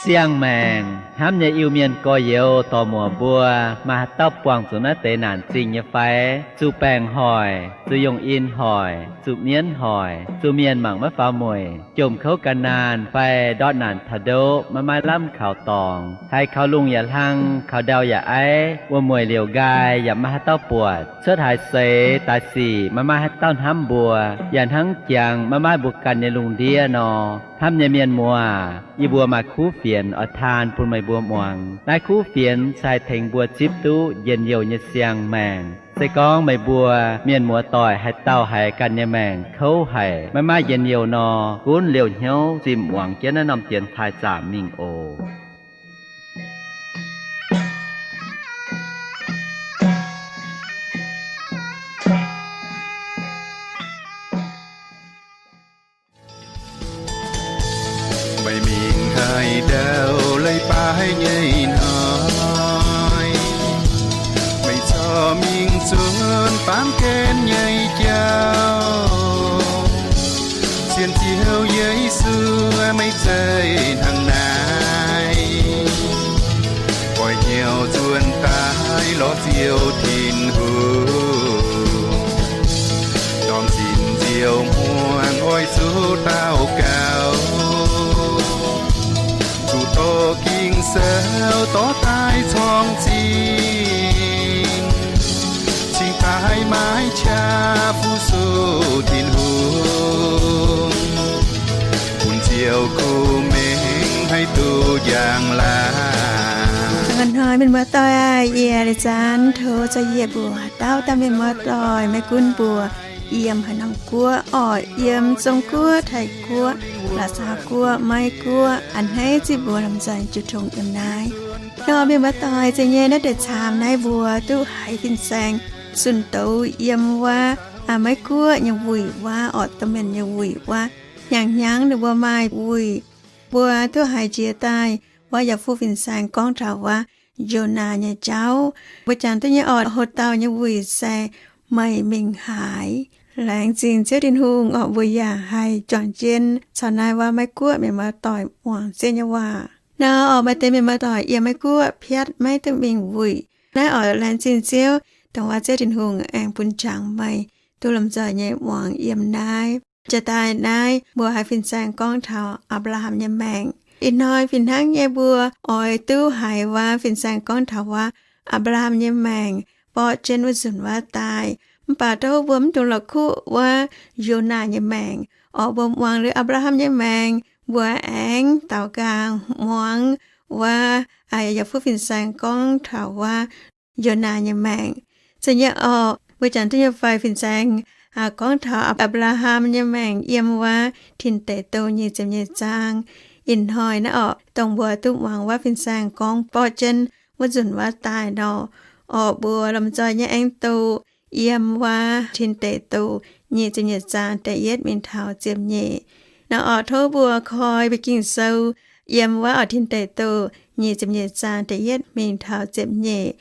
Siang-maengc hnamv nyei Iu-Mienh gorx-youz dorc-muoc mbuo, maaih haaix dauh buangh zuqc naaiv deix naanc zingh nyei fai? Zuqc baengc hoic, zuqc yungh in hoic, zuqc mienv hoic, zuqc mienh mangc maiv faaux mueic, jomc kouv gan naanh fai ndortv naanc taux ndoqv maiv maaih lamh kaux dorngx, haiz kaux lungh yaac hlang, kaux ndau yaac aiv, wuom-mueic liouc nqaai yaac maiv maaih haaix dauh buatc, cuotv haaix seix daaih sic maiv maaih haaix dauh hnamv mbuo, yaac hnangv jangx maiv maaih mbuo ganh nyei lungh ndiev nor. Hnamv nyei mienh muoz, yie mbuo maaih kuv fienx oix taan bun meih mbuo muangx. Naaiv kuv fienx se haih tengx mbuo zipv duqv njien-youh nyei siang-maengc. Se gorngv meih mbuo mienh muoz-doic haaix dauh haiz ganh nyei maengc kouv haic, maiv maaih njien-youh nor, gunv liouh hnyouv zimh muangx jienv naaiv norm dienx taaih zaamc mingh oc. Meih mingh haaix ndau leiz-baaix nyei hnoi, meih corc mingh zuonx baamh gen nyei jauv. Sienx Ziouv Yesu, meih zeiz hnangv naaiv, oix hnyouv zuonx daaih lorz Ziouv Tin-Hungh. Ndorm zinh nziouv hmuangx oix zuqc daux gaux, zuqc doqc Ging-Sou dorh daaih corng zinh, cingx daaih maiv qaqv fu-sux Tin-Hungh, bun Ziouv kuh mengh haih duqv njang laangc. Hnoi mienh muoz-doic aah, yie Leiz Zaanv tov za'yietv mbuox dauh dauh mienh muoz-doic maiv gunv mbuo yiem haaix norm guoqv orqc, yiem Zong-Guoqv, Taiv-Guoqv, La'saav-Guoqv, Meiv-Guoqv, a'hneiv zipv mbuo lomh nzoih jiu tong yiem naaiv. Nor mienh muoz-doic, zeiz nyei naaiv deix caamx naaiv mbuo duqv haiz fin-saeng zunh douz yiem wuov Meiv-Guoqv nyei wuic wuov orqc, domh mienh nyei wuic wuov. Hnyangx-hnyangx ninh mbuo maaih wuic, mbuo duqv haiz jiex daaih wuov yaac fuqv fin-saeng gorngv taux wuov Yonaa nyei jauv. Mbuo jangx duqv nyei orqc, houc dauh nyei wuic se meih mingh haaix. Laengz zingh Ziouv Tin-Hungh orqc, mbuo yaac haih juangc jienv caux naaiv wuov Meiv-Guoqv mienh muoz-doic muangx Ziouv nyei waac. Nor orqc, maaih deix mienh muoz-doic yiem Meiv-Guoqv piatv maiv duqv mingh wuic. Naaiv orqc, laengz zingh Ziouv, dongh wuov Ziouv Tin-Hungh aengx bun jangx meih duqv lomh nzoih nyei muangx yiem naaiv. Jiex daaih naaiv mbuo haiz fin-saeng gorngv taux Apc^laa^ham nyei maengc. Ih hnoi fih hnangv nyei mbuo oix duqv haiz wuov fin-saeng gorngv taux wuov Apc^laa^ham nyei maengc borqv jienv wuov nzunc wuov daaih. Mv baac tov mbuo mv dungx la'kuqv wuov Yonaa nyei maengc. Orqc, mbuo muangx liuz Apc^laa^ham nyei maengc, mbuo aengx daaux nqaang muangx wuov yaac fuqv fin-saeng gorngv taux wuov Yonaa nyei maengc. Zeiz nyei orqc, mbuo jangx duqv nyei fai fin-saeng gorngv taux Apc^laa^ham nyei maengc yiem wuov Tin Deic Douh nyic ziepc nyeic zaang. Ih hnoi naaiv orqc, dongh mbuo duqv muangx wuov fin-saeng gorngv borqv jienv wuov nzunc wuov daaih nor, orqc, mbuo lomh nzoih nyei aengx doqc yiem wuov Tin Deic Douh nyic ziepc nyeic zaang da'yietv mingh taux ziepc nyeic. Naaiv orqc, tov mbuo koi mbuo Ging-Sou yiem wuov orqc Tin Deic Douh nyic ziepc nyeic zaang da'yietv mingh taux ziepc nyeic.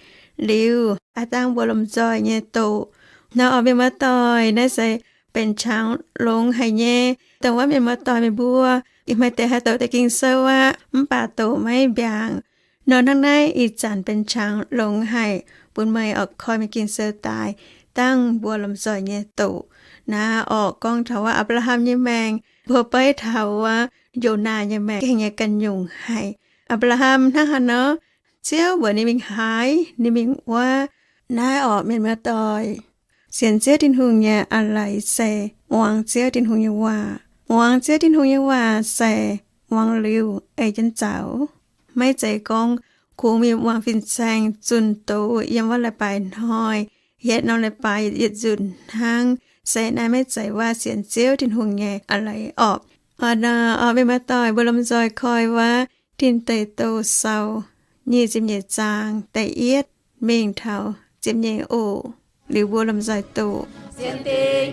Liuz aav dangh mbuo lomh nzoih nyei doqc. Naaiv orqc, mienh muoz-doic, naaiv se benx qangx longx haic nyei. Dongh wuov mienh muoz-doic meih mbuo maaih deix haih doqc deix Ging-Sou aqv, mv baac doqc maiv mbiaangc. Nor hnangv naaiv ih zanc benx qangx longx haic bun meih oix koi meih Ging-Sou daaih dangh mbuo lomh nzoih nyei doqc. Naaiv orqc, gorngv taux wuov Apc^laa^ham nyei maengc, mbuo beiv taux wuov Yonaa nyei maengc gengh nyei ganh nyungc haic. Apc^laa^ham hnangv haaix nor? Ziouv mbuox ninh mingh haaix, ninh mingh wuov. Naaiv orqc, mienh muoz-doic, sienx Ziouv Tin-Hungh nyei a'leiz se muangx Ziouv Tin-Hungh nyei waac. Muangx Ziouv Tin-Hungh nyei waac se muangx liuz ei jienv zaux. Maiv zeiz gorngv kungx mingh muangx fin-saeng zunh doz yiem wuov leiz-baaix hnoi, yietc norm leiz-baaix yietc nzunc hnangv. Se naaiv maiv zeiz wuov sienx Ziouv Tin-Hungh nyei a'leiz orqc. Orqc, mienh muoz-doic, mbuo lomh nzoih koi wuov Tin Deic Douh sou nyic ziepc nyeic zaang da'yietv mingh taux ziepc nyeic oc. Liuz mbuo lomh nzoih doqc. Sienx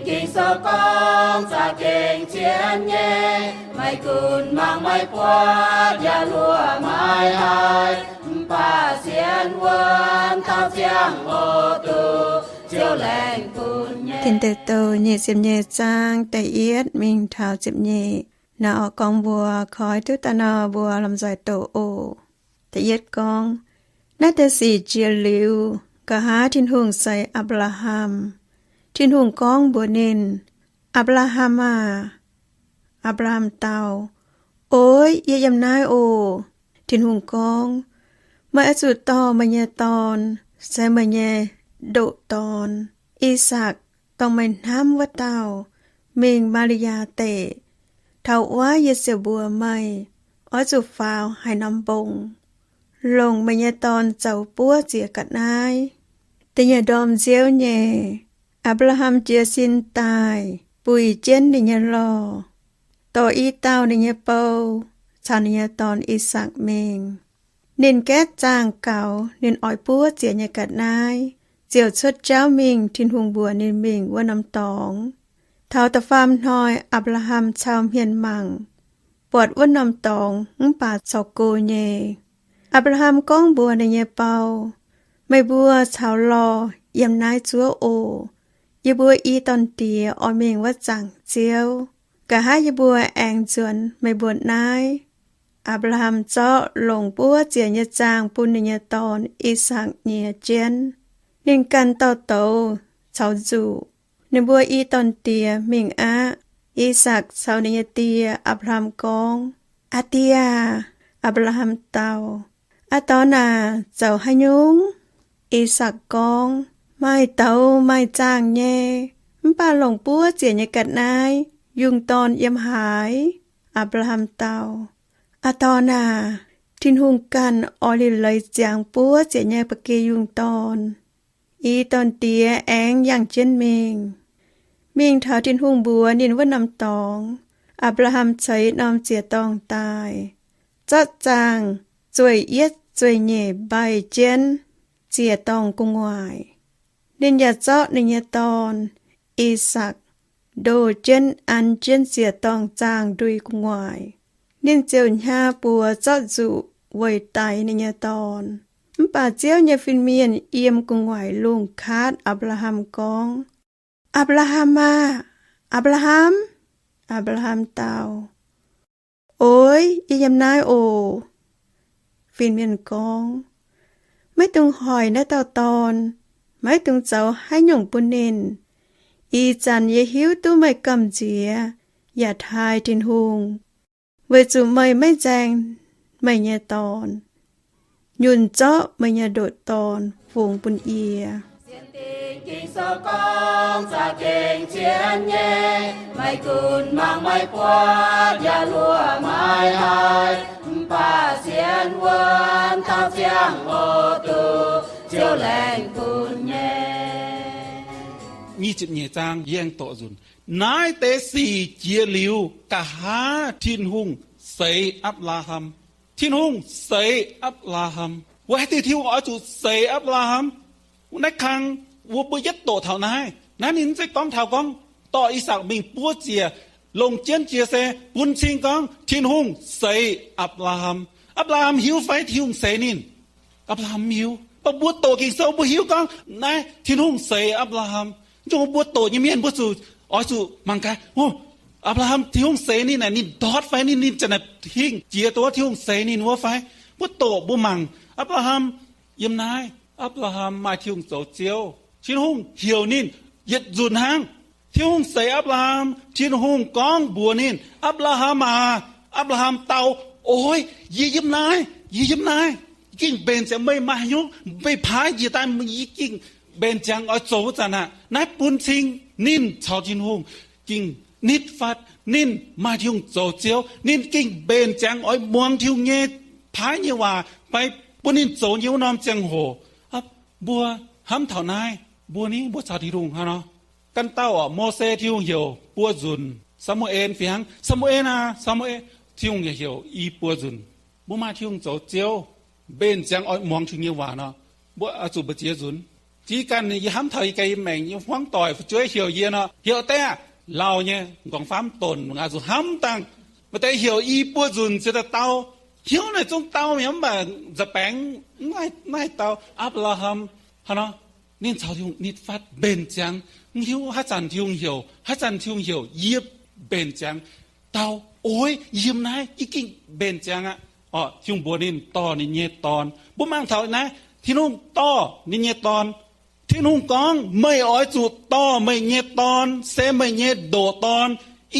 Ging-Sou gorngv za'gengh zien nyei, maiv gunv mangc maiv buatc yaac luoqc maiv haih, mv baac sienx wuonx taux ziangh hoc duqv Ziouv laengz bun nyei. Tin Deic Douh nyic ziepc nyeic zaang da'yietv mingh taux ziepc nyeic. Naaiv oix gorngv mbuo koi duqv daaih nor, mbuo lomh nzoih doqc oc. Da'yietv gorngv, naaiv deix sic jiex liuz, nqa'haav Tin-Hungh seix Apc^laa^ham. Tin-Hungh gorngv mbuox ninh, Apc^laa^ham aah! Apc^laa^ham dau, Oix, yie yiem naaiv oc. Tin-Hungh gorngv, Meih oix zuqc dorh meih nyei dorn, se meih nyei ndoqc dorn, I^sakc, dongh meih hnamv wuov dauh, mingh Maa^li^yaa Deic. Taux wuov yie ziouc mbuox meih, oix zuqc faaux haaix norm mbong, longc meih nyei dorn zoux buov ziec ga'naaiv. Da'nyeic ndorm nziouv nyei, Apc^laa^ham jiez sin daaih buix jienv ninh nyei lorh, dorh i dauh ninh nyei bou caux ninh nyei dorn, I^sakc, mingh. Ninh gaeqv zaangh gaux ninh oix buov ziec nyei ga'naaiv, ziouc cuotv jauv mingh Tin-Hungh mbuox ninh mingh wuov norm dorngx. Taux da'faam hnoi Apc^laa^ham cau hmien mangc, buatc wuov norm dorngx mv baac corc go nyei. Apc^laa^ham gorngv mbuox ninh nyei bou, Meih mbuo caux lorh yiem naaiv zuov oc. Yie mbuo i dorn-diex oix mingh wuov zaangc Ziouv. Nqa'haav yie mbuo aengx nzuonx meih mbuo naaiv. Apc^laa^ham zorqv longc buov ziec nyei zaangh bun ninh nyei dorn, I^sakc, nyiex jienv. Ninh ganh dorh douz caux nzuqc. Ninh mbuo i dorn-diex mingh aqv. I^sakc caux ninh nyei die, Apc^laa^ham, gorngv, Aa Die aah! Apc^laa^ham dau, Aa Dorn aah! Zoux haaix nyungc? I^sakc gorngv, Maaih douz maaih zaangh nyei, mv baac longc buov ziec nyei ga'naaiv, yungh dorn yiem haaix? Apc^laa^ham dau, Aa Dorn aah! Tin-Hungh ganh oix liuc leiz ziangx buov ziec nyei ba'gi yungh dorn. I dorn-diex aengx yangh jienv mingh. Mingh taux Tin-Hungh mbuox ninh wuov norm dorngx, Apc^laa^ham ceix norm ziec-dorngh daaih, zorqv zaangh zueih yietv zueih nyeic mbaih jienv ziec-dorngh gu'nguaaic. Ninh yaac zorqv ninh nyei dorn, I^sakc, ndoh jienv an jienv ziec-dorngh zaangh ndui gu'nguaaic. Ninh ziouc hnyaax buoz zorqv nzuqc weic daix ninh nyei dorn. Mv baac Ziouv nyei fin-mienh yiem gu'nguaaic lungh kaatv Apc^laa^ham gorngv, Apc^laa^ham aah! Apc^laa^ham! Apc^laa^ham dau, Oix, yie yiem naaiv oc. Fin-mienh gorngv, Maiv dungx hoic naaiv dauh dorn. Maiv dungx zoux haaix nyungc bun ninh. Ih zanc yie hiuv duqv meih gamh nziex yaac taaih Tin-Hungh, weic zuqc meih maiv nzaeng meih nyei dorn, nyunc zorqv meih nyei ndoqc dorn fungx bun yie. Sienx Ging-Sou gorngv za'gengh zien nyei, maiv gunv mangc maiv buatc yaac hluoqc maiv haiz, mv baac sienx wuonv taux ziangh hoc duqv Ziouv laengz bun nyei. Nyic ziepc nyeic zaang yie aengx doqc nzunc. Naaiv deix sic jiex liuz, nqa'haav Tin-Hungh seix Apc^laa^ham. Tin-Hungh seix Apc^laa^ham. Weic haaix diuc Tin-Hungh oix zuqc seix Apc^laa^ham? Naaiv kang wuov mbuo yietv doqc taux naaiv. Naaiv ninh mv zeiz gorngv taux gorngv dorh I^sakc mingh buov ziec, longc jienv jiex se bun cing gorngv Tin-Hungh seix Apc^laa^ham. Apc^laa^ham hiuv fai Tin-Hungh seix ninh? Apc^laa^ham mv hiuv. Mv baac mbuo doqc Ging-Sou mbuo hiuv gorngv naaiv Tin-Hungh seix Apc^laa^ham. Zuqc mbuo doqc nyei mienh mbuo zuqc oix zuqc mangc gaax, o, Apc^laa^ham Tin-Hungh seix ninh aah, ninh ndortv fai ninh, ninh zanc naaic hingh jiex dongh wuov Tin-Hungh seix ninh wuov fai? Mbuo doqc mbuo mangc Apc^laa^ham yiem naaiv, Apc^laa^ham maaih Tin-Hungh zoux Ziouv. Tin-Hungh heuc ninh yietc nzunc hnangv. Tin-Hungh seix Apc^laa^ham, Tin-Hungh gorngv mbuox ninh, Apc^laa^ham aac. Apc^laa^ham dau, Oix, yie yiem naaiv, yie yiem naaiv. Yie gengh mbenc ziangx meih maaih hnyouv, meih paaiv yie daaih, yie gengh mbenc ziangx oix zoux wuov zanc aqv. Naaiv bun cing ninh caux Tin-Hungh gengh nitv fatv, ninh maaih Tin-Hungh zoux Ziouv, ninh gengh mbenc ziangx oix muangx Tin-Hungh nyei paaiv nyei waac fai bun ninh zoux nyei wuov norm ziangh hoc. Mbuo hnamv taux naaiv, mbuo ni, mbuo caux Tin-Hungh hnangv nor. Ganh dauh orqc, Mose Tin-Hungh heuc buo nzunc, Saa^mu^en fih hnangv, Saa^mu^en aah, Saa^mu^en, Tin-Hungh yaac heuc i buo nzunc. Mbuo maaih Tin-Hungh zoux Ziouv, mbenc ziangx oix muangx Tin-Hungh nyei waac nor, mbuo oix zuqc mbu'ziex nzunc. Ziex ganh yie hnamv taux yie ganh yiem maengc, yie hmuangv doic fu'jueiv heuc yie nor, heuc deix aah, lauh nyei, m'nqorngv-famv donc, aa, zuqc hnamv dangh. Maaih deix heuc i buo nzunc ziouc daaih dau. Hnyouv naaic zungv dau mi'aqv, mv baac nza'baengx mv haih dau. Apc^laa^ham hnangv nor, ninh caux Tin-Hungh nitv fatv, mbenc ziangx, mv hiuv haaix zanc Tin-Hungh heuc, haaix zanc Tin-Hungh heuc yie mbenc ziangx. Dauh oix yiem naaiv, yie gengh mbenc ziangx aqv. Orqc, Tin-Hungh mbuox ninh dorh ninh nyei dorn. Mbuo mangc taux naaiv, Tin-Hungh dorh ninh nyei dorn. Tin-Hungh gorngv, meih oix zuqc dorh meih nyei dorn, se meih nyei ndoqc dorn,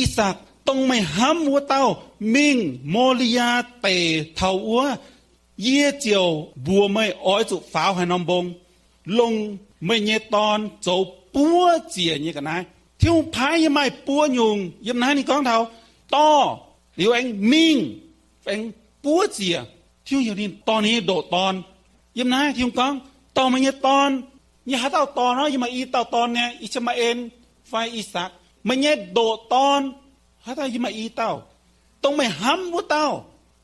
I^sakc, dongh meih hnamv wuov dauh, mingh Mo^li^yaa Deic taux wuov. Yie ziouc mbuox meih oix zuqc faaux haaix norm mbong, longc meih nyei dorn zoux buov ziec nyei ga'naaiv. Tin-Hungh paaiv nyei maaih buo nyungc yiem naaiv. Ninh gorngv taux dorh, liuz aengx mingh, aengx buov ziec. Tin-Hungh heuc ninh dorh ninh nyei ndoqc dorn. Yiem naaiv Tin-Hungh gorngv, dorh meih nyei dorn. Yie haaix dauh dorn nor, yie maaih i dauh dorn nyei, I^si^maa^en fai I^sakc. Meih nyei ndoqc dorn, haaix dauh, yie maaih i dauh, dongh meih hnamv wuov dauh.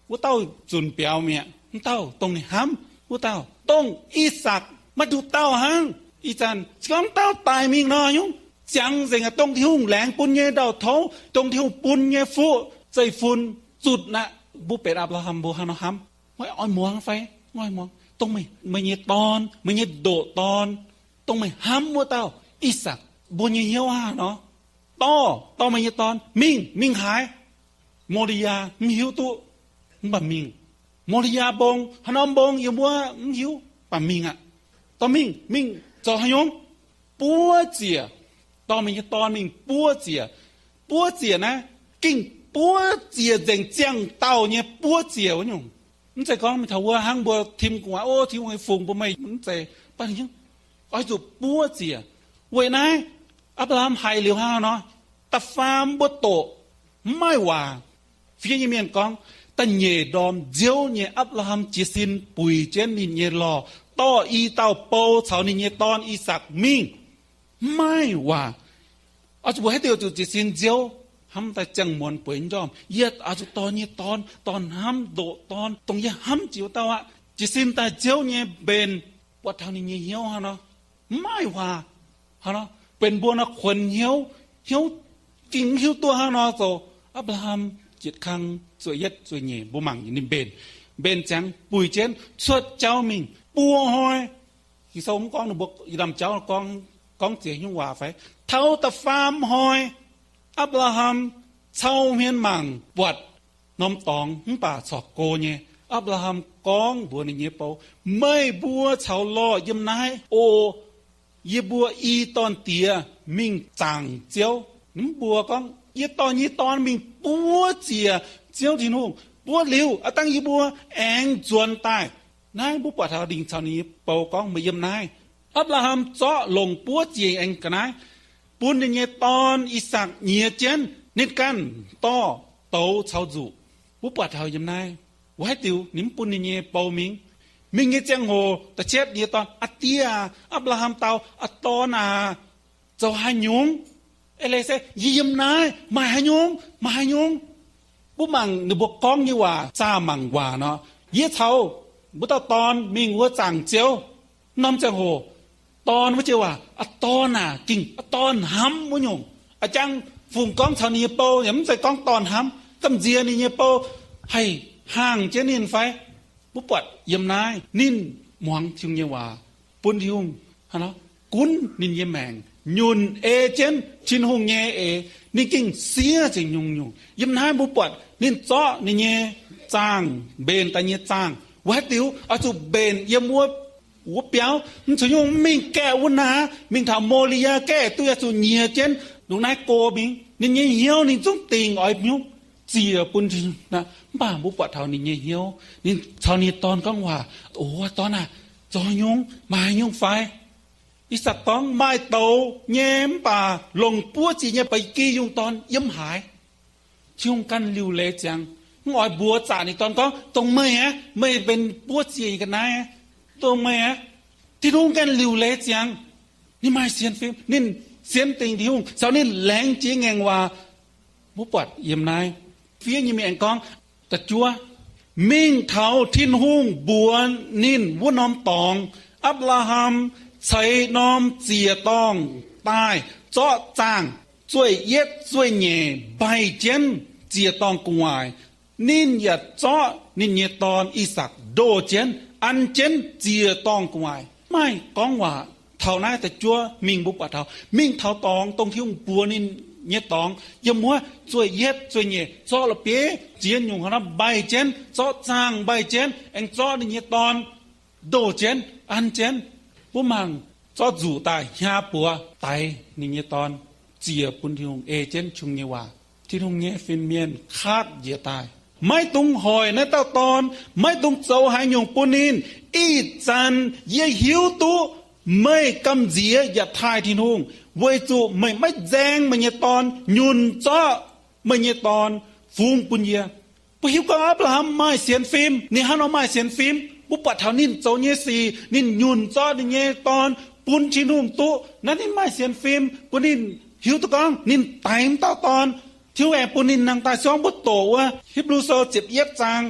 Wuov dauh zunc biaux mi'aqv, wuov dauh dongh ninh hnamv wuov dauh, dongh I^sakc, maiv duqv dauh hnangv. Ih zanc se gorngv dauh daic mingh nor, nyungc ziangx nzengc aqv. Dongh Tin-Hungh laengz bun nyei ndau-touv, dongh Tin-Hungh bun nyei fuqv zeiv-fun zutc aqv. Mbuo benx Apc^laa^ham, mbuo hnangv nor hnamv, oix muangx fai? Oix muangx. Dongh meih nyei dorn, meih nyei ndoqc dorn, dongh meih hnamv wuov dauh, I^sakc, mbuo nyei hnyouv hnangv nor, dorh, dorh meih nyei dorn mingh. Mingh haaix? Mo^li^yaa, mv hiuv duqv, mv baac mingh. Mo^li^yaa mbong, haaix norm mbong yie mbuo mv hiuv, mv baac mingh aqv. Dorh mingh, mingh zoux haaix nyungc? Buov ziec. Dorh meih nyei dorn mingh buov ziec. Buov ziec naaiv gengh buov ziec nzengc, ziangh dauh nyei buov ziec wuov nyungc. Mv zeiz gorngv mingh taux wuov hnangv mbuo tim gu'nguaaz, o, Tin-Hungh fungx mbuo meih, mv zeiz. Mv baac oix zuqc buov ziec. Weic naaiv, Apc^laa^ham haiz liuz hnangv nor, da'faam mbuo doqc, mv maaih waac. Fiev nyei mienh gorngv, da'nyeic ndorm nziouv nyei Apc^laa^ham jiez sin buix jienv ninh nyei lorh, dorh i dauh bou caux ninh nyei dorn, I^sakc, mingh. Mv maaih waac. Oix zuqc mbuo haaix diuc zuqc jiez sin nziouv, hnamv daaih ziangh muonz bueix njormh, yie oix zuqc dorh nyei dorn, dorh hnamv ndoqc dorn, dongh yie hnamv jiex wuov dauh aqv. Jiez sin daaih nziouv nyei mbenc, buatc taux ninh nyei hnyouv hnangv nor, mv maaih waac. Hnangv nor, benx mbuo nor kuonx hnyouv, hnyouv gengh mv hiuv duqv hnangv nor zoux. Apc^laa^ham jietc kang zuoqc yietv zuoqc nyeic, mbuo mangc ninh mbenc, mbenc ziangx buix jienv cuotv jauv mingh buo hnoi. Ging-Sou mv gorngv ninh mbuo i lamh jauv gorngv, gorngv ziex nyungc waac fai? Taux da'faam hnoi, Apc^laa^ham cau hmien mangc buatc norm dorngx mv baac corc go nyei. Apc^laa^ham gorngv mbuox ninh nyei bou, meih mbuo caux lorh yiem naaiv oc. Yie mbuo i dorn-diex mingh zaangc Ziouv. Mv mbuo gorngv, yie dorh nyei dorn mingh buov ziec Ziouv Tin-Hungh, buov liuz a'dangh yie mbuo aengx nzuonx daaih. Naaiv mbuo buatc taux ninh caux ninh nyei bou gorngv, meih yiem naaiv. Apc^laa^ham zorqv longc buov ziec aengx ga'naaiv, bun ninh nyei dorn, I^sakc, nyiex jienv. Ninh ganh dorh douz caux nzuqc. Mbuo buatc taux yiem naaiv, wuov haaix diuc ninh mv bun ninh nyei bou mingh? Mingh nyei ziangh hoc da'cietv nyei dorn, aa die aac, Apc^laa^ham dau, aa dorn aac, zoux haaix nyungc? Eix leiz se yie yiem naaiv maaih haaix nyungc, maaih haaix nyungc? Mbuo mangc ninh mbuo gorngv nyei waac zaah mangc waac nor, yie caux mbuo dauh dorn mingh wuov zaangc Ziouv. Norm ziangh hoc dorn wuov joux waac, aa dorn aac, gengh aa dorn hnamv wuov nyungc. A'jang fungc gorngv caux ninh nyei bou yaac mv zeiz gorngv dorn hnamv, gamh nziex ninh nyei bou haih hnaangx jienv ninh fai? Mbuo buatc yiem naaiv ninh muangx Tin-Hungh nyei waac, bun Tin-Hungh gunv ninh nyei maengc, nyunc ei jienv Tin-Hungh nyei eix. Ninh gengh siev nzengc nyungc-nyungc. Yiem naaiv mbuo buatc ninh zorqv ninh nyei zaangh, mbenc daaih nyei zaangh, wuov haaix diuc oix zuqc mbenc yiem wuov, wuov biauv, mv caux nyungc mingh gaeqv wuov naaic, mingh taux Mo^li^yaa gaeqv duqv yaac zuqc nyiex jienv longc naaiv go mingh. Ninh nyei hnyouv ninh zungv dingc oix nyungc ziec bun Tin-Hungh. Mv baac mbuo buatc taux ninh nyei hnyouv, ninh caux ninh dorn gorngv waac, O dorn aac, zoux haaix nyungc, maaih haaix nyungc fai? I^sakc gorngv, Maaih douz nyei mv baac longc buov ziec nyei ba'gi yungh dorn yiem haaix? Tin-Hungh ganh liuc leiz ziangx, mv oix mbuox zaqc ninh dorn gorngv, Dongh meih aqv, meih benx buov ziec ga'naaiv, dongh meih aqv. Tin-Hungh ganh liuc leiz ziangx, ninh maaih sienx fim, ninh sienx dingc Tin-Hungh caux ninh laengz jiex ngaengc waac. Mbuo buatc yiem naaiv fiev nyei mienh gorngv, da'juov, mingh taux Tin-Hungh mbuox ninh wuov norm dorngx, Apc^laa^ham ceix norm ziec dorngh daaih, zorqv zaangh zueih yietv zueih nyeic mbaih jienv ziec dorngh gu'nguaaic. Ninh yaac zorqv ninh nyei dorn, I^sakc, ndoh jienv an jienv ziec dorngh gu'nguaaic. Maaih gorngv waac taux naaiv da'juov mingh, mbuo buatc taux mingh taux dorngx dongh Tin-Hungh mbuox ninh nyei dorngx, yiem wuov zueih yietv zueih nyeic zorqv la'bieiv ziex nyungc haaix norm mbaih jienv, zorqv zaangh mbaih jienv, aengx zorqv ninh nyei dorn ndoh jienv, an jienv, mbuo mangc, zorqv nzuqc daaih hnyaav buoz daix ninh nyei dorn, ziec bun Tin-Hungh ei jienv Tin-Hungh nyei waac. Tin-Hungh nyei fin-mienh kaatv njiec daaih. Maiv dungx hoic naaiv dauh dorn, maiv dungx zoux haaix nyungc bun ninh. Ih zanc yie hiuv duqv meih gamh nziex yaac taaih Tin-Hungh, weic zuqc meih maiv nzaeng meih nyei dorn, nyunc zorqv meih nyei dorn fungx bun yie. Mbuo hiuv gorngv Apc^laa^ham maaih sienx fim. Ninh hnangv nor maaih sienx fim, mbuo buatc taux ninh zoux nyei sic, ninh nyunc zorqv ninh nyei dorn bun Tin-Hungh duqv. Naaiv ninh maaih sienx fim bun ninh hiuv duqv gorngv ninh daix wuov dauh dorn, Tin-Hungh aengx bun ninh nangh daaih. Se gorngv mbuo doqc wuov Hipv^lu Sou ziepc yietv zaang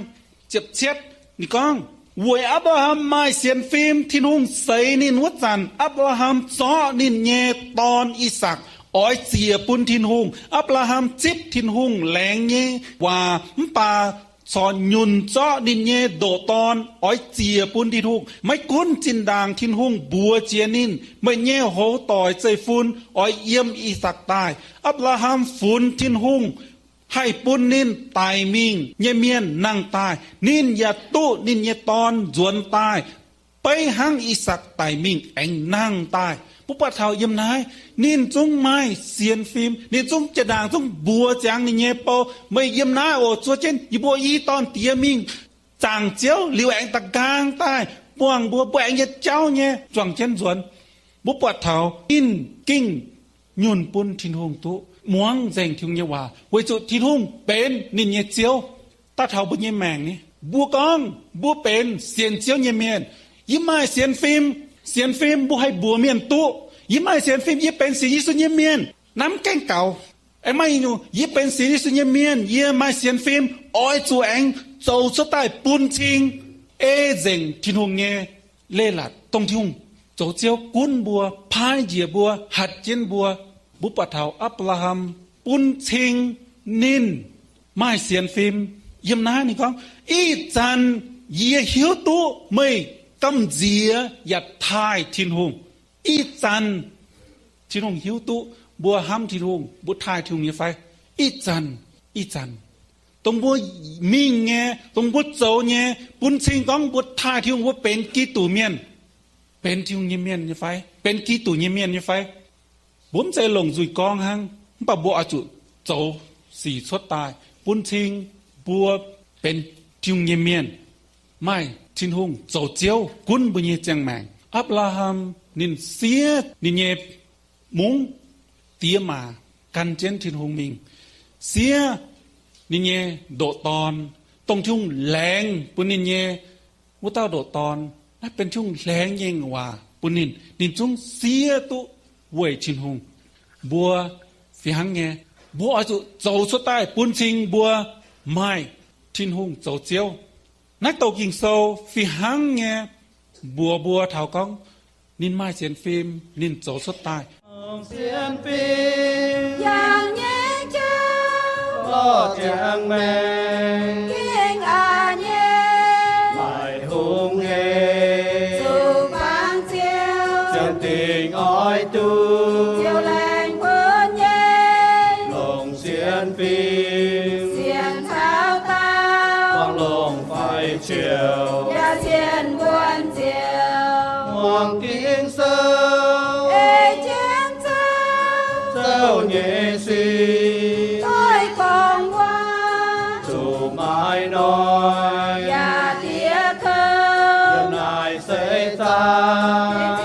ziepc cietv, ninh gorngv, weic Apc^laa^ham maaih sienx fim, Tin-Hungh seix ninh wuov zanc, Apc^laa^ham zorqv ninh nyei dorn, I^sakc, oix ziec bun Tin-Hungh. Apc^laa^ham zipv Tin-Hungh laengz nyei waac mv baac corc nyunc zorqv ninh nyei ndoqc dorn oix ziec bun Tin-Hungh. Maiv gunv zinh ndaangc Tin-Hungh mbuox jiex ninh, Meih nyei hoz doic zeiv-fun oix yiem I^sakc daaih, Apc^laa^ham funx Tin-Hungh haih bun ninh daic mingh nyei mienh nangh daaih. Ninh yaac duqv ninh nyei dorn nzuonx daaih, beiv hnangv I^sakc daic mingh aengx nangh daaih. Mbuo buatc taux yiem naaiv ninh zungv maaih sienx fim. Ninh zungv jiex ndaangc zungv mbuox ziangx ninh nyei bou, Meih yiem naaiv oc, zuov jienv yie mbuo i dorn-diex mingh zaangc Ziouv, liuz aengx da'nqaang daaih buangh mbuo, mbuo aengx yietc jauv nyei juangc jienv nzuonx. Mbuo buatc taux ninh gengh nyunc bun Tin-Hungh duqv, muangx nzengc Tin-Hungh nyei waac, weic zuqc Tin-Hungh benx ninh nyei Ziouv. Daaih taux mbuo nyei maengc ni, mbuo gorngv mbuo benx sienx Ziouv nyei mienh, yie maaih sienx fim. Sienx fim mbuo haih mbuox mienh duqv, Yie maaih sienx fim, yie benx sienx Yesu nyei mienh. Naaiv mv gaengh gaux. Aengx maaih nyungc, Yie benx sienx Yesu nyei mienh, yie maaih sienx fim, oix zuqc aengx zoux cuotv daaih bun cing, ei nzengc Tin-Hungh nyei leiz-latc, dongh Tin-Hungh zoux Ziouv gunv mbuo, paaiv njiec mbuo, hatc jienv mbuo. Mbuo buatc taux Apc^laa^ham bun cing ninh maaih sienx fim. Yiem naaiv ninh gorngv, Ih zanc yie hiuv duqv meih gamh nziex yaac taaih Tin-Hungh. Ih zanc Tin-Hungh hiuv duqv mbuo hnamv Tin-Hungh, mbuo taaih Tin-Hungh nyei fai? Ih zanc, ih zanc, dongh mbuo mingh nyei, dongh mbuo zoux nyei, bun cing gorngv mbuo taaih Tin-Hungh, mbuo benx Giduc mienh, benx Tin-Hungh nyei mienh nyei fai? Benx Giduc nyei mienh nyei fai? Mbuo mv zeiz longc nzuih gorngv hnangv, mv baac mbuo oix zuqc zoux sic cuotv daaih bun cing mbuo benx Tin-Hungh nyei mienh, maaih Tin-Hungh zoux Ziouv gunv mbuo nyei ziangh maengc. Apc^laa^ham ninh siev ninh nyei mungv diex maac gan jienv Tin-Hungh mingh, siev ninh nyei ndoqc dorn, dongh Tin-Hungh laengz bun ninh nyei wuov dauh ndoqc dorn. Naaiv benx Tin-Hungh laengz nyei waac bun ninh, ninh zungv siev duqv weic Tin-Hungh. Mbuo fih hnangv nyei, mbuo oix zuqc zoux cuotv daaih bun cing mbuo maaih Tin-Hungh zoux Ziouv. Naaiv douc Ging-Sou fih hnangv nyei mbuox mbuo taux gorngv ninh maaih sienx fim, ninh zoux cuotv daaih. Sienx fim yangh nyei jauv, lorh ziangx maengc gengh aqc nyei, maaih hungh nyei zuqc baamz ziouv, ziangh dingc oix duqv ziouc laengz bun nyei, longc sienx fim sienx caux daauh, buangh longc faix ziouc yaac sienx wuonh ziouc, muangx Ging-Sou ei jienv zouv, zouv nyei sic doix gorngv waac, zuqc maaih noic yaac diex kouv, yiem naaic seix zaangc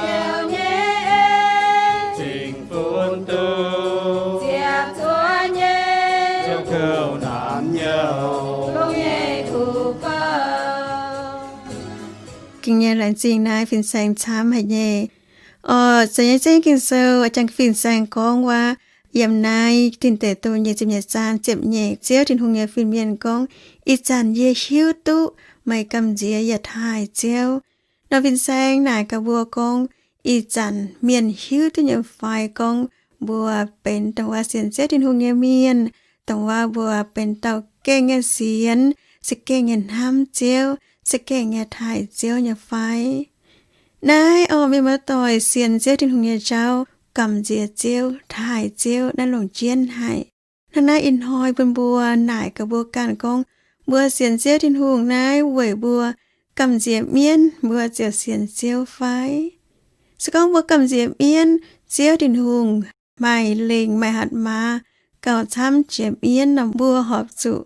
nyei en, zingh funx duqv ziepc zuoqv nyei, ziouc kouv naanc nyouh longx nyei kuv bouh. Ging nyei laengz zingh naaiv fin-saeng camv haic nyei. Oc, za'gengh Ging-Sou jangx fin-saeng gorngv waac yiem naaiv Tin Deic Douh nyic ziepc nyeic zaang ziepc nyeic, Ziouv Tin-Hungh nyei fin-mienh gorngv, Ih zanc yie hiuv duqv meih gamh nziex yaac taaih Ziouv. Nor fin-saeng naaic gaax mbuo gorngv, ih zanc mienh hiuv duqv nyei fai gorngv mbuo benx dongh wuov sienx Ziouv Tin-Hungh nyei mienh, dongh wuov mbuo benx dauh gengh nyei sienx, za'gengh nyei hnamv Ziouv, za'gengh nyei taaih Ziouv nyei fai? Naaiv oc, mienh muoz-doic, sienx Ziouv Tin-Hungh nyei jauv gamh nziex Ziouv, taaih Ziouv naaiv longc jienv haic. Hnangv naaiv ih hnoi bun mbuo naaic gaax mbuo ganh gorngv, mbuo sienx Ziouv Tin-Hungh naaiv weic mbuo gamh nziex mienv mbuo ziouc sienx Ziouv fai? Se gorngv mbuo gamh nziex mienv, Ziouv Tin-Hungh maaih lingc maaih hatc maaz gauh camv jiex mienv nor, mbuo horpc zuqc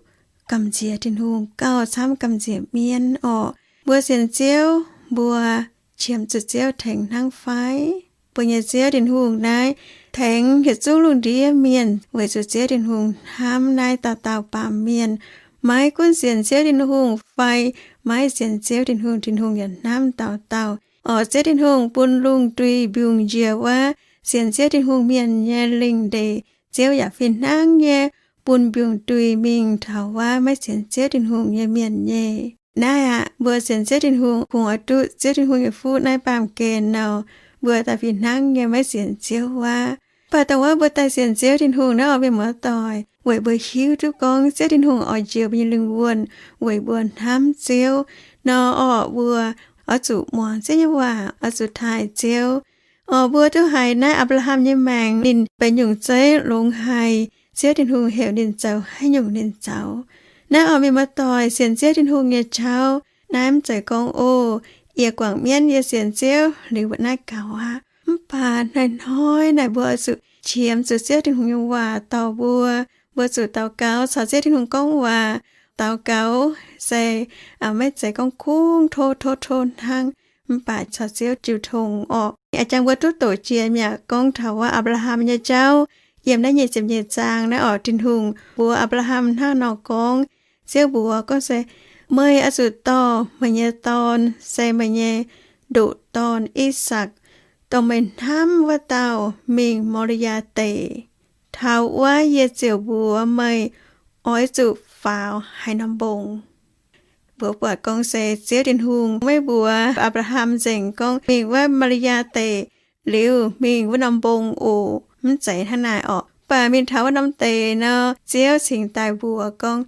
gamh nziex Tin-Hungh gauh camv gamh nziex mienv orqc. Mbuo sienx Ziouv, mbuo qiemx zuqc Ziouv tengx hnangv fai? Mbuo nyei Ziouv Tin-Hungh naaiv tengx yietc zungv lungh ndiev mienh weic zuqc Ziouv Tin-Hungh hnamv naaiv dauh dauh baamh mienh. Maiv gunv sienx Ziouv Tin-Hungh fai maiv sienx Ziouv Tin-Hungh, Tin-Hungh yaac hnamv dauh dauh. Orqc, Ziouv Tin-Hungh bun lungh ndui mbiungc njiec wuov sienx Ziouv Tin-Hungh mienh nyei lingh ndeic, Ziouv yaac fih hnangv nyei bun mbiungc ndui mingh taux wuov maiv sienx Ziouv Tin-Hungh nyei mienh nyei. Naaiv aqv, mbuo sienx Ziouv Tin-Hungh kungx oix duqv Ziouv Tin-Hungh nyei fuqv naaiv baamh gen nor, mbuo daaih fih hnangv nyei maiv sienx Ziouv wuov. Mv baac dongh wuov mbuo daaih sienx Ziouv Tin-Hungh naaiv orqc, mienh muoz-doic, weic mbuo hiuv duqv gorngv Ziouv Tin-Hungh oix njoux mbuo nyei lingh wuonh weic mbuo hnamv Ziouv nor orqc, mbuo oix zuqc muangx Ziouv nyei waac, oix zuqc taaih Ziouv. Orqc, mbuo duqv haiz naaiv Apc^laa^ham nyei maengc, ninh benx nyungc zeiv longx haic, Ziouv Tin-Hungh heuc ninh zoux haaix nyungc ninh zoux. Naaiv orqc, mienh muoz-doic, sienx Ziouv Tin-Hungh nyei jauv naaiv mv zeiz gorngv, o, yie guangc mienv yie sienx Ziouv liuz mbuo naaiv gaux aqv. Mv baac hnoi-hnoi naaic mbuo oix zuqc qiemx zuqc Ziouv Tin-Hungh nyei waac dorh mbuo. Mbuo zuqc daux gaux caux Ziouv Tin-Hungh gorngv waac. Daux gaux se maiv zeiz gorngv kungx tov tov tov hnangv, mv baac caux Ziouv jiu tong orqc. A'jang mbuo duqv doqc jiex mi'aqv gorngv taux wuov Apc^laa^ham nyei jauv. Yiem naaiv nyic ziepc nyeic zaang naaiv orqc, Tin-Hungh mbuox Apc^laa^ham hnangv nor gorngv, Ziouv mbuox gorngv se, meih oix zuqc dorh meih nyei dorn, se meih nyei ndoqc dorn I^sakc, dongh meih hnamv wuov dauh, mingh Mo^li^yaa Deic. Taux wuov yie ziouc mbuox meih oix zuqc faaux haaix norm mbong. Mbuo buatc gorngv se Ziouv Tin-Hungh maiv mbuox Apc^laa^ham nzengc gorngv mingh wuov Mo^li^yaa Deic liuz mingh wuov norm mbong oc. Mv zeiz hnangv naaic orqc. Mv baac mingh taux wuov norm deic nor, Ziouv cingx daaih mbuox gorngv,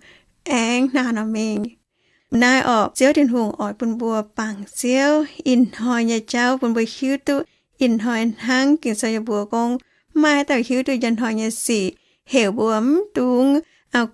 aengx hnangv haaix nor mingh. Naaiv orqc, Ziouv Tin-Hungh oix bun mbuo bangc Ziouv ih hnoi nyei jauv bun mbuo hiuv duqv ih hnoi hnangv Ging-Sou yaac mbuox gorngv, mv maaih haaix dauh hiuv duqv njang hnoi nyei sic. Heuc mbuo mv dungx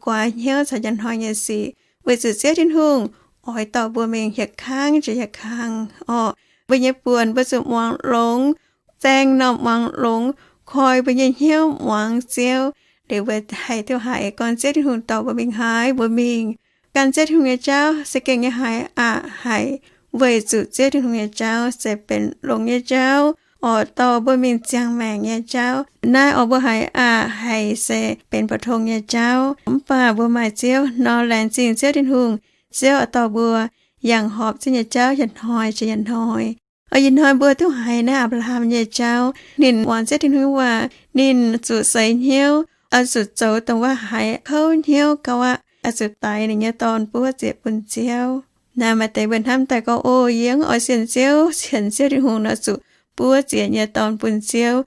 guaax hnyouv caux njang hnoi nyei sic, weic zuqc Ziouv Tin-Hungh oix dorh mbuo mingh hieh kangv jiex hieh kangv orqc. Mbuo nyei buonc mbuo zuqc muangx longx, zaeng normh muangx longx, koi mbuo nyei hnyouv muangx Ziouv, liuz mbuo haih duqv haiz gorngv Ziouv Tin-Hungh dorh mbuo mingh haaix mbuo mingh. Gan Ziouv Tin-Hungh nyei jauv se gengh nyei haic aqv. Haiz weic zuqc Ziouv Tin-Hungh nyei jauv se benx longx nyei jauv, oix dorh mbuo mingh ziangh maengc nyei jauv. Naaiv oix mbuo haiz aqv, haiz se benx pou-tong nyei jauv. Mv baac mbuo maaih Ziouv nor, laengz zingh Ziouv Tin-Hungh. Ziouv oix dorh mbuo yangh horpc Ziouv nyei jauv yietc hnoi jiex yietc hnoi. Oix ih hnoi mbuo duqv haiz naaiv Apc^laa^ham nyei jauv. Ninh muangx Ziouv Tin-Hungh waac, ninh zuqc seix hnyouv, oix zuqc zoux dongh wuov haiz kouv hnyouv gauh aqv, oix zuqc daix ninh nyei dorn buov ziec bun Ziouv. Naaiv maaih deix mbuo hnamv daaih gorngv, o, yie mv oix sienx Ziouv, sienx Ziouv Tin-Hungh nor zuqc buov ziec nyei dorn bun Ziouv.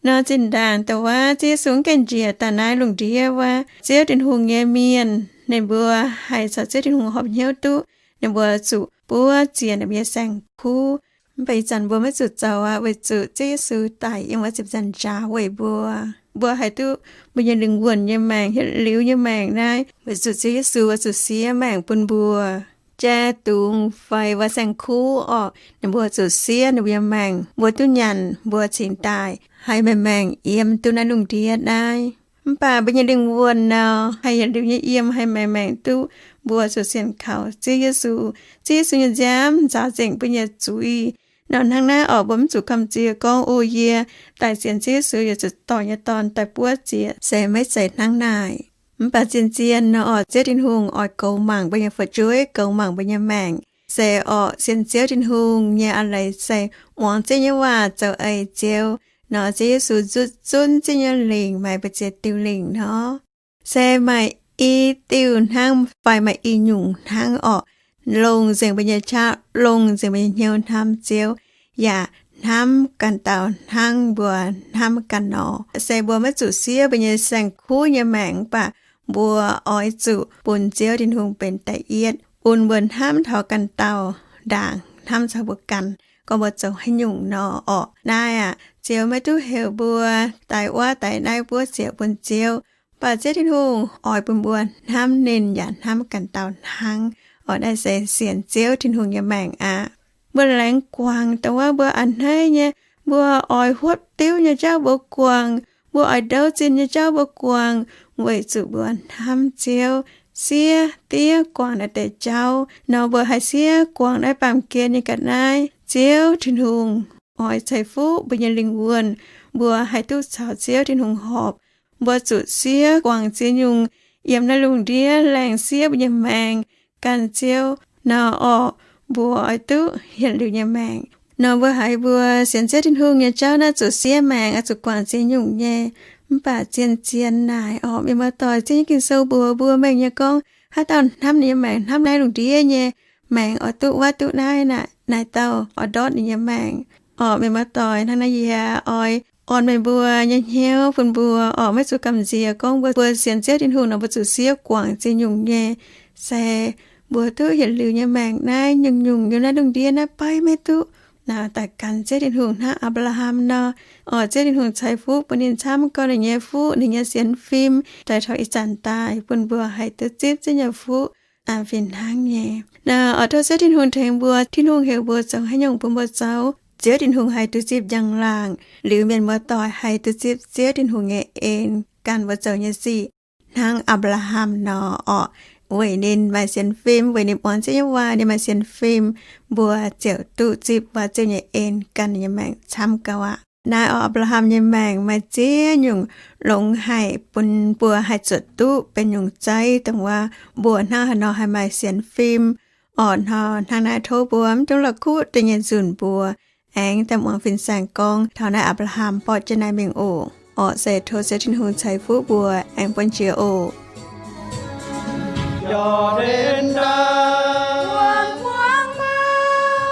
Nor zinh ndaangc dongh wuov Ziouv Yesu mv gaengh njiec daaih naaiv lungh ndiev wuov, Ziouv Tin-Hungh nyei mienh ninh mbuo haih caux Ziouv Tin-Hungh horpc hnyouv duqv, ninh mbuo zuqc buov ziec ninh mbuo nyei saeng-kuv. Mv baac ih zanc mbuo maiv zuqc zoux aqv, weic zuqc Ziouv Yesu daic yiem wuov ziepc nzaangc njaaux weic mbuo. Mbuo haih duqv mbuo nyei lingh wuonh nyei maengc, hietv liuz nyei maengc naaiv, weic zuqc Ziouv Yesu oix zuqc siev maengc bun mbuo. Jai dungz fai wuov saeng-kuv orqc, ninh mbuo zuqc siev ninh mbuo nyei maengc, mbuo duqv nyanc, mbuo cingx daaih haih maengc maengc yiem duqv naaiv lungh ndiev naaiv. Mv baac mbuo nyei lingh wuonh nor, haih yietc liuz nyei yiem, haih maengc maengc duqv, mbuo zuqc sienx kaux Ziouv Yesu. Ziouv Yesu nyei nziaamv nzaaux nzengc mbuo nyei zuiz. Nor hnangv naaiv orqc, mbuo mv zuqc gamh nziex gorngv, o, yie daaih sienx Ziouv Yesu yaac zuqc dorh nyei dorn daaih buov ziec, se maiv zeiz hnangv naaic. Mv baac zien-zien nor orqc, Ziouv Tin-Hungh oix goux mangc mbuo nyei fu'jueiv, goux mangc mbuo nyei maengc. Se orqc, sienx Ziouv Tin-Hungh nyei a'leiz se muangx Ziouv nyei waac, zoux eix Ziouv. Nor Ziouv Yesu zutc zunv Ziouv nyei lingc maaih mbu'ziex diuh lingc nor. Se maaih i diuh hnangv fai maaih i nyungc hnangv orqc, longc nzengc mbuo nyei qaqv, longc nzengc mbuo nyei hnyouv hnamv Ziouv, yaac hnamv ganh dauh hnangv mbuo hnamv ganh nor. Se mbuo maiv zuqc siev mbuo nyei saeng-kuv nyei maengc, mv baac mbuo oix zuqc bun Ziouv Tin-Hungh benx da'yietv, bun mbuo hnamv taux ganh dauh ndaangc hnamv taux mbuo ganh. gorngv mbuo zoux haaix nyungc nor orqc. Naaiv aqv, Ziouv maiv duqv heuc mbuo daix wuov daix naaiv buov ziouc bun Ziouv. Mv baac Ziouv Tin-Hungh oix bun mbuo hnamv ninh yaac hnamv ganh dauh hnangv. Orqc, naaiv se sienx Ziouv Tin-Hungh nyei maengc aqv. Mbuo laengz guangc dongh wuov mbuo a'hneiv nyei, mbuo oix huotv diuv nyei jauv mbuo guangc, mbuo oix ndouv zinh nyei jauv mbuo guangc, weic zuqc mbuo hnamv Ziouv. Siev diev guangc naaiv deix jauv nor, mbuo haih siev guangc naaiv baamh gen nyei ga'naaiv. Ziouv Tin-Hungh oix ceix fuqv mbuo nyei lingh wuonh, mbuo haih duqv caux Ziouv Tin-Hungh horpc. Mbuo zuqc siev guangc ziex nyungc yiem naaiv lungh ndiev laengz siev mbuo nyei maengc gan Ziouv nor orqc, mbuo oix duqv yietc liuz nyei maengc. Nor mbuo haiz mbuo sienx Ziouv Tin-Hungh nyei jauv naaiv zuqc siev maengc, oix zuqc guangc ziex nyungc nyei. Mv baac zien-zien naaic orqc, mienh muoz-doic, Ziouv nyei Ging-Sou mbuox mbuo mengh nyei gorngv, haaix dauh hnamv ninh nyei maengc hnamv naaiv lungh ndiev nyei maengc oix duqv wuov duqv naaiv naaic, naaiv dauh oix ndortv ninh nyei maengc. Orqc, mienh muoz-doic, hnangv naaiv yie oix orn meih mbuo nyei hnyouv bun mbuo orqc, maiv zuqc gamh nziex gorngv mbuo, mbuo sienx Ziouv Tin-Hungh nor mbuo zuqc siev guangc ziex nyungc nyei. Se mbuo duqv yietc liuz nyei maengc naaiv nyungc-nyungc yiem naaiv lungh ndiev naaiv beiv maiv duqv. Naaic daaih gan Ziouv Tin-Hungh hnangv Apc^laa^ham nor. Orqc, Ziouv Tin-Hungh ceix fuqv bun ninh camv gorx ninh nyei fuqv, ninh nyei sienx fim, daaih taux ih zanc daaih bun mbuo haih duqv zipv Ziouv nyei fuqv an fih hnangv nyei. Naaic oix tov Ziouv Tin-Hungh tengx mbuo. Tin-Hungh heuc mbuo zoux haaix nyungc bun mbuo zoux, Ziouv Tin-Hungh haih duqv zipv njang-laangc. Liuz mienh muoz-doic haih duqv zipv Ziouv Tin-Hungh nyei en gan mbuo zoux nyei sic hnangv Apc^laa^ham nor orqc. Weic ninh maaih sienx fim, weic ninh muangx Ziouv nyei waac, ninh maaih sienx fim, mbuo ziouc duqv zipv wuov Ziouv nyei en gan ninh nyei maengc camv gauh aqv. Naaiv orqc, Apc^laa^ham nyei maengc maaih ziex nyungc longx haic bun mbuo haih zuotc duqv benx nyungc zeiv dongh wuov mbuo hnangv haaix nor haih maaih sienx fim. Orqc, hnangv naaiv tov mbuo mv dungx la'kuqv da'nyeic nzunc mbuo aengx daaih muangx fin-saeng gorngv taux naaiv Apc^laa^ham borqv jienv naaiv mingh oc. Orqc, se tov Ziouv Tin-Hungh ceix fuqv mbuo aengx buonv jiex oc. Yaac benx daaih,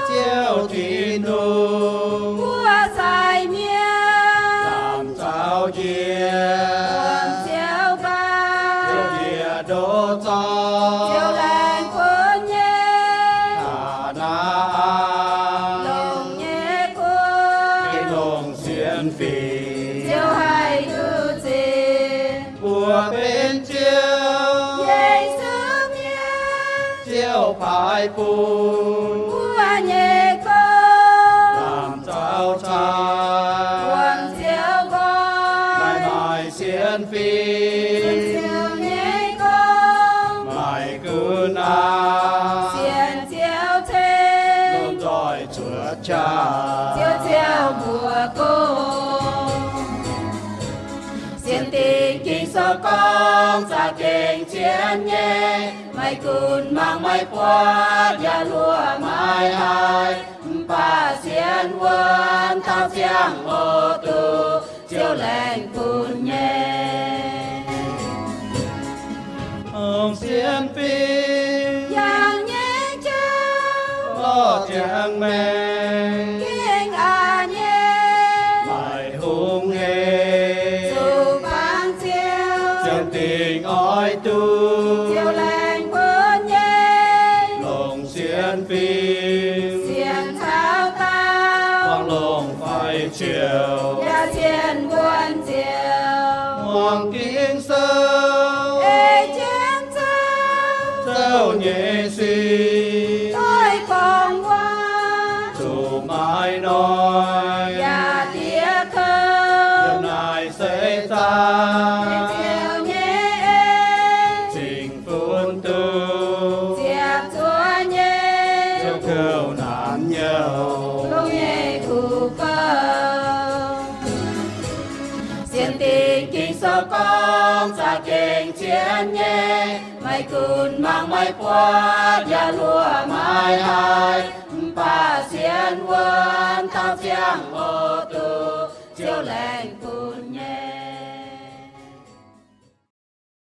Ziouv Tin-Hungh, mbuo sai mienh, lamh zaux njiec, Ziouv ganh, Ziouv njiec ndoqv zorqv, Ziouv laengz bun nyei, Kaa^naa^an, longc nyei kuv, longc sienx fim, Ziouv haih duqv zipv. Mbuo benx Ziouv, Yesu mienh, Ziouv paaiv bun mbuo nyei gong, lamh zaux cai, buangh Ziouv nqoi, maaih sienx fim, Ziouv nyei gong, maaih gunv aqv, sienx Ziouv ceng, lomh nzoih cuotv qaqv, Ziouv ziouc mbuox gong. Sienx Dingc Ging-Sou gorngv za'gengh zien nyei, maiv gunv mangc maiv buatc yaac luoqc maiv haih, mv baac sienx wuonx taux ziangh hoc duqv Ziouv laengz bun nyei. Ong sienx fim, yangh nyei jauv, lorh ziangx maengc, gengh aqc nyei, maaih hungh hec, zuqc bangc Ziouv, Ziouv dingc oix duqv, Ziouv laengz bun nyei, longc sienx fim, sienx caux dauh, buangh longc faix ziouc, yaac sienx wuonx Ziouv, muangx Ging-Sou, ei jienv Ziouv, Ziouv nyei sic, doix gorngv waac, zuqc maiv noic, yaac diev kouv, yiem naaic seix zaangc, Ziouv nyei en, zingh funx duqv, ziepc zuoqv nyei, Ziouv kouv naanc nyouh, longx nyei kuv bou. Sienx Dingc Ging-Sou gorngv za'gengh zien nyei, maiv gunv mangc maiv buatc yaac luoqc maiv haih, mv baac sienx wuonx taux ziangh hoc duqv Ziouv laengz bun